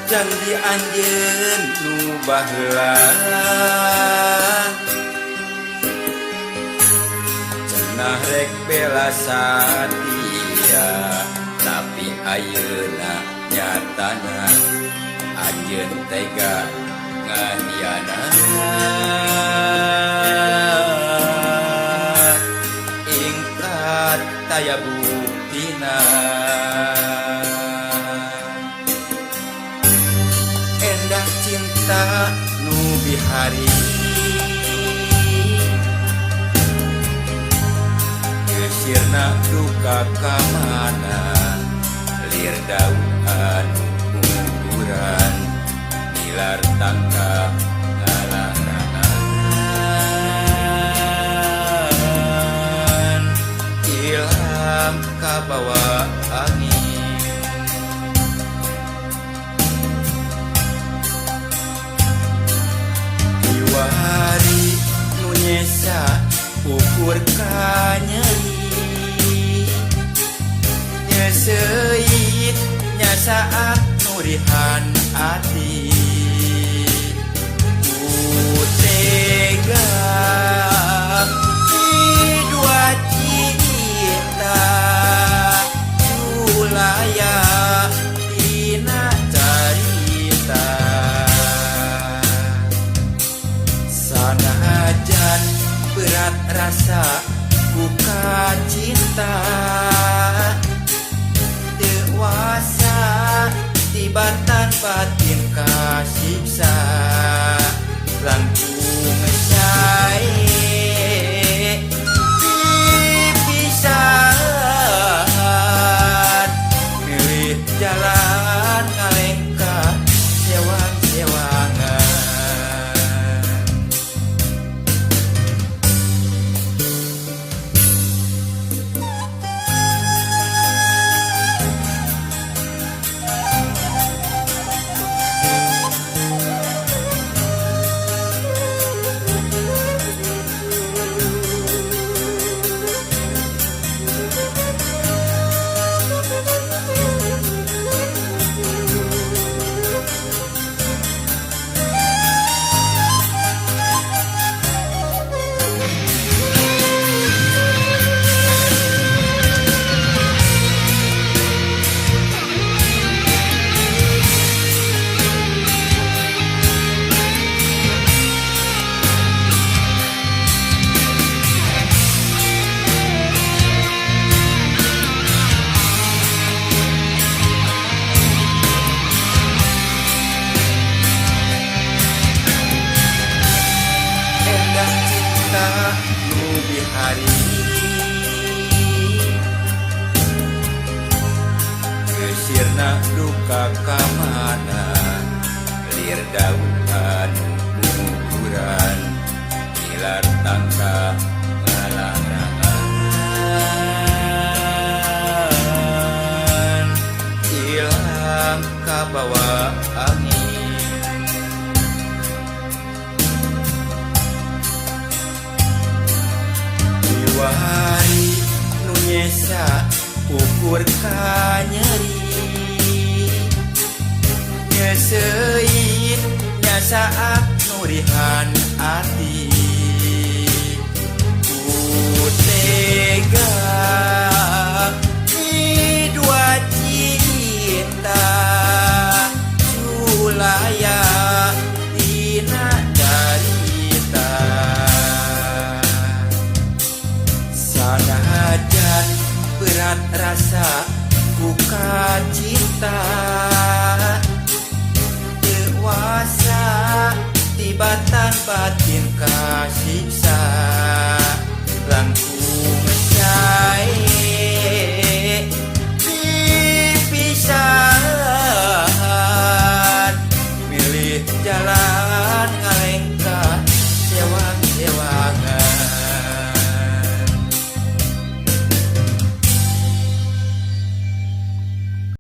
Janji anjeun nu baheula, cenah rek bela satia, tapi ayeuna nyatana anjeun tega ngahianat. Ingkat taya buktina. Endah cinta nu bihari, Gesirna duka kamana, lir daun anu guguran nilar tangka ngalangan, ilang kabawa angin. Kiwari nu nyesa ukur kanyeri, nyeuseuit nyasaat nurihan ati. Ku tega dua cinta sulaya dina carita, sanajan berat rasa buka cinta, dewasa tibatan batin kasiksa, langkung sae pipisan, milih jalan ngalengka sewang-sewangan. Endah cinta nu bihari, Gesirna duka kamana, lir daun anu guguran nilar tangka ngalangan, ilang kabawa angin. Kiwari nu nyesa ukur kanyeri, nyeuseuit nyasaat nurihan ati. Ku tega dua cinta sulaya dina carita, sanajan berat rasa buka cinta, dewasa tibatan batin kasiksa.